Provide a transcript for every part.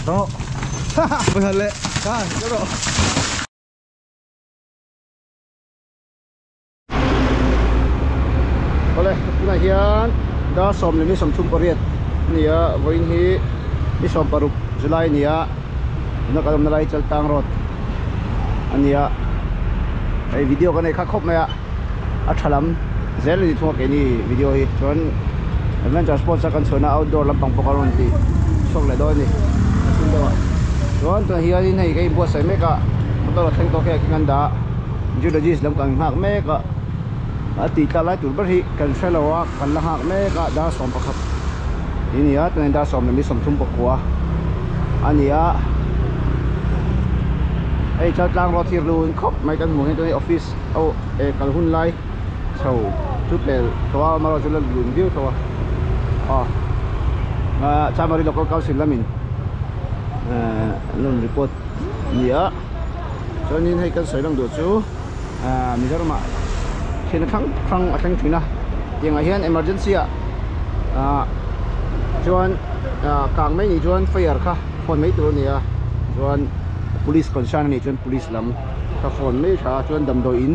Tang ro. Le. Ka, ro. Ole, tunah hian dar sawm leh ni sawmthum pariat a ni a, vawiin hi ni sawm paruk July a ni a, tuna kan awmna lai Chaltang road a ni a, hei video ka nei kha khawp mai a, a tha lam zel a ni thung a keini video hi chuan adventure sports a kan chhuahna outdoor lampang pawh ka rawn tih chhuak leh dawn a ni a thil deuh ah chuan tunah hianin hei ka inbuatsaih mek a motor a thleng tawk hi a keng an dah a geologist lam kan nghak mek a. A tih tlak lai tur ber hi kan hre lo a, kan la nghak mek a, dar 11 hi a ni a, tunah dar 13:19 a ni a, hei Chaltlang road hi run khawp mai kan hmuh hian tunah office ho eh kal hun lai chho chu pel tho a amaherawhchu chu la lun viau tho a, aw Chamari local council lamin eh an rawn report a ni a, chuanin hei kan sawi lang duh chu. Mizoram ah thil hrang hrang a thleng thin a tiangah hian emergency ah chuan kang mai nih chuan fire kha phone mai tur a ni a chuan police concern a nih chuan police lam kha phone mai tha a chuan damdawi in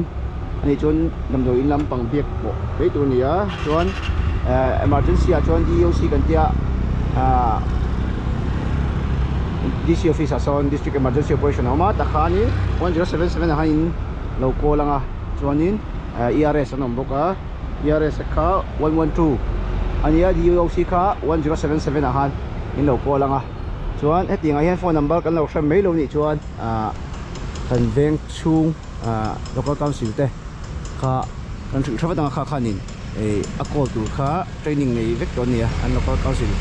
a nih chuan damdawi in lampang biak pawh mai tur a ni a chuan emergency ah chuan D O C kan tia D C office ah sawn district emergency operation a awm a takhanin 1077 ah khan in lo call anga chuanin E R S an awm bawk a E R S kha 112 a nia D O C kha 1077 ah khan in lo call anga chuan hetiang ah hian phone number kan lo hre mai lo nih chuan kan veng chhung local council te kha kan hrilh hre vat anga kha khanin a call tur kha training nei vek tawh a ni a an local council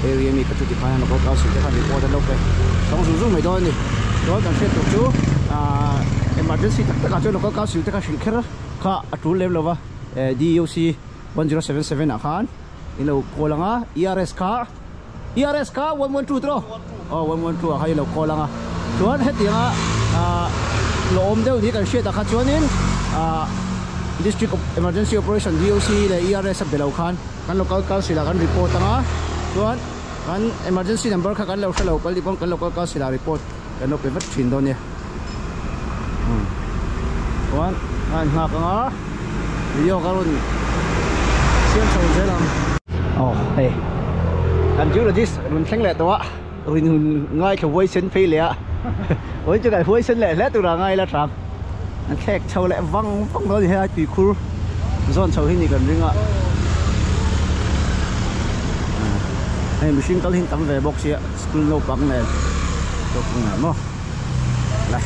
area mi kha chu tikhan an local council te khan report an lo pe chhawng zung zung mai dawn a ni chuan kan hriat tur chu ahh emergency tak takah chuan local council te kha hrilh kher kha a tul lem lo va D U C 1077 ah khan in lo call ang a E R S kha E R S kha 112 tawh aw 112 ah khan in lo call ang a chuan hetianga ahh lawm deuh ni kan hriat ah kha chuanin ahh district emergency operation D O C leh E R S a be lo khan kan local council ah kan report ang a chuan kan emergency number kha kan lo hre lo kal tih pawn kan local council ah report kan lo pe vat thin dawn nia chuan a inhngak ang a video ka rawn siam chho zel ang aw hei kan geologist rawn thleng leh tawh a rin hun ngaithla huai sen phei leh a vawiin chu kan huai sen leh hle tura ngai la tha an thlek chho leh vang vang dawn a ni helai tuikhur zawn chho hi ni kan ring a hei mihring kal hi an tam ve bawk sia school naupang nen naupang nen maw la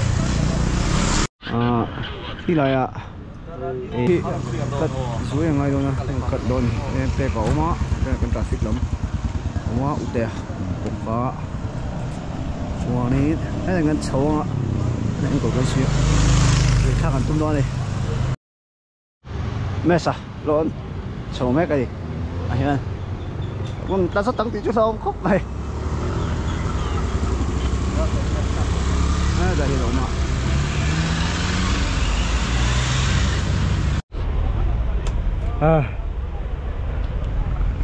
ah khilai ah eh cut zui a ngai dawn a cut dawn a ni pek a awm a kan traffic lam a awm a ute a bawk a chuanin heng an chho anga enkawl kan si thlak an tum dawn a ni. Mesa lawn chho mek a ni ah hian hmun tla zat ang tih chu hlauhawm khawp mai dah hi a awm a. Ah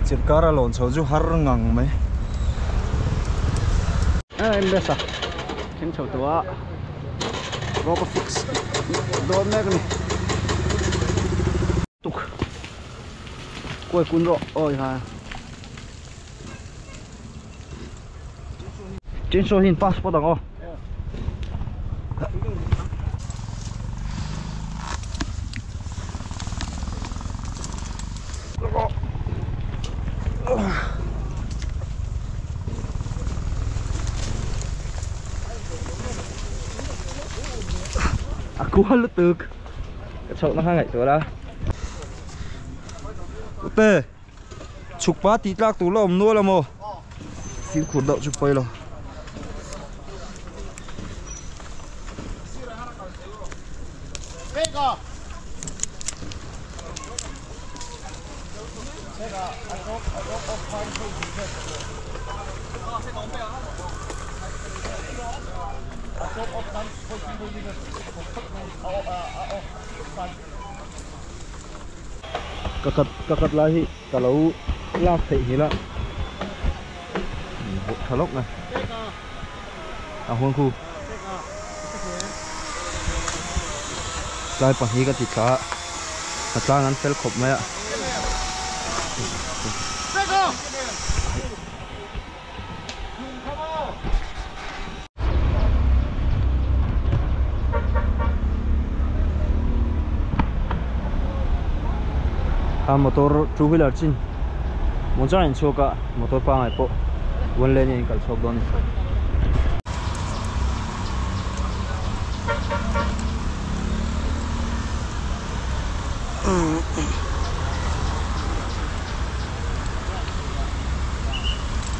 chirh kara lawn chho chu har ngang mai. Mesa thleng chho tawh a. Rope a fix dawn mek a ni tuk kuai kun rawh awi ha chainsaw hi in passport ang aw. A kual lutuk ka chhoh na kha ngaihtuah la ute chhuk pa tih tlak tur la awm nual a maw fimkhur deuh chu pawi lo. Ka cut ka cut lai hi ka lo lak theih nghilh a tha lawk mai. A huan khu tlai pahnih ka ti thla a a tlang an fel khawp mai a. A motor two wheeler chin motor a inchhuak a motor pangngai pawh one lane in a inkal chhuak dawn a ni.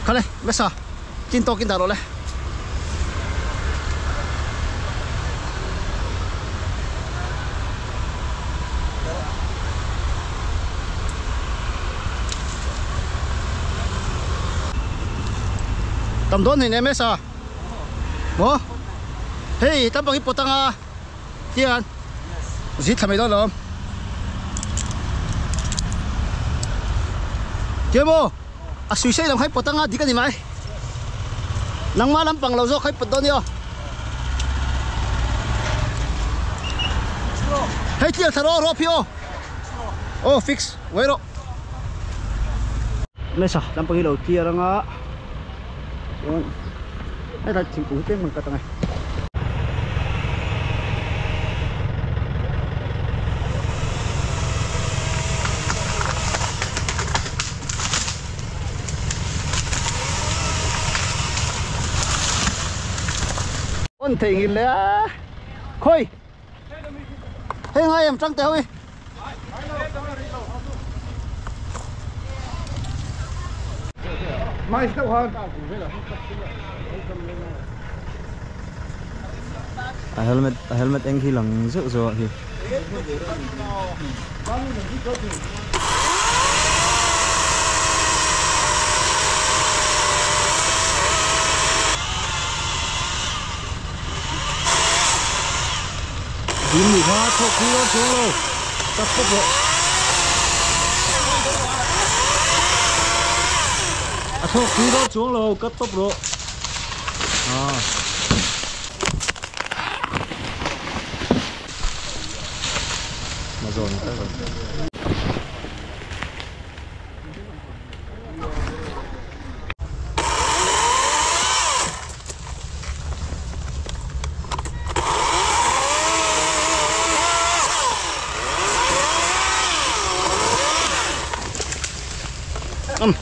Khale mesa chin tawkin dah rawh le. Tam dawn hei nem mesa maw hei tam pang hi pawt anga hian zit thla mai dawn lawm kemo a sui sei lam kha i pawt anga dik a ni mai nangma lampang lo zawk kha i pawt dawn nia hei clear thla rawh rawh phi aw aw fix uai rawh mesa lampang hi lo clear anga chuan hetlai thingkung hi tlem kan cut ange. On thei ngil le a khoi hei ngai em tang te hoi A helmet a helmet eng khi lang zeuh zeuh a hi. Dum nih kha thawk pui dawn chuang lo tak pawp rawh. A thawk pui dawn chuang lo cut tawp rawh. Ah. Ma zawn tak rawh.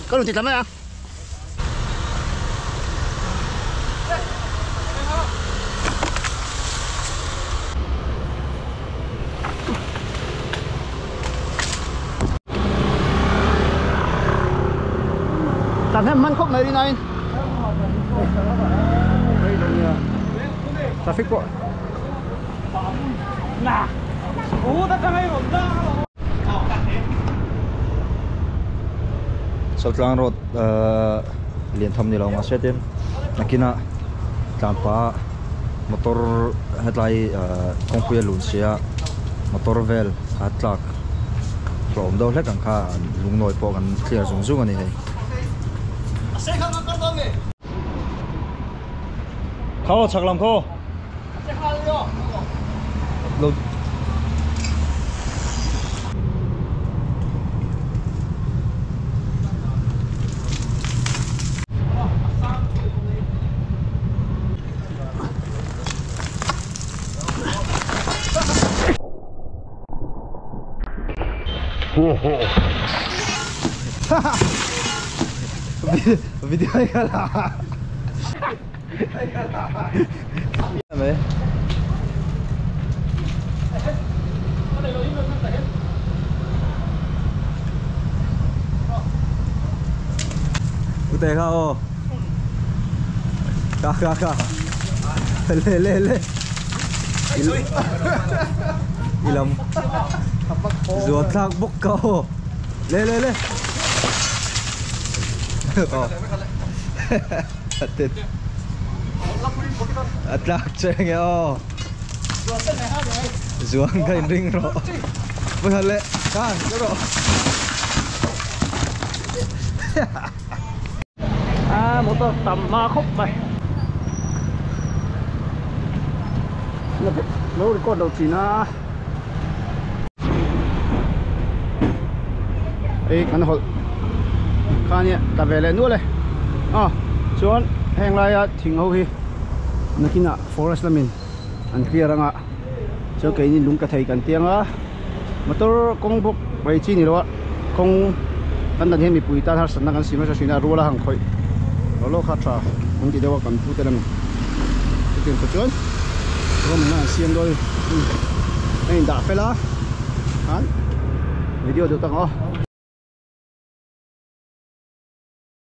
Ka rawn ti tla mai a. Tan hem man khawp mai rin aiin. Traffic pawh. Chaltlang road lian tham ni lo mahse tin nakinah tlanpa motor hetlai kawngpui a lun sia motor vel a tlak hlawm deuh hlek ang kha lungnawi pawh kan clear zung zung a ni hei. Khaw chak lam khaw. Lo Video ai ka la. Mấy. Ute kha o. Ka ka ka. Le le le. Ilam. Zuat thlak bawk ka aw. Le le le. Aw. A tlak che nge aw. Zuang ka in ring rawh. Vawikhat leh ka ka rawh. A motor tam hma khawp mai. Lo record lo thin a. Ei kan hawlh kha nia ta ve leh nual e. A chuan heng laia thing ho hi nakinah forest lamin an clear anga chuan keini lung ka thei kan tiang a motor kawng bawk mai chi ni lo a kawng kan dan hian mipui tan harsatna kan siam nasa thin a ruala han khawih lo lo kha tha an ti deuh a kan pu te lam chutiang te chuan rawmna an siam dawn a indah fel a khan video duh tak ang aw.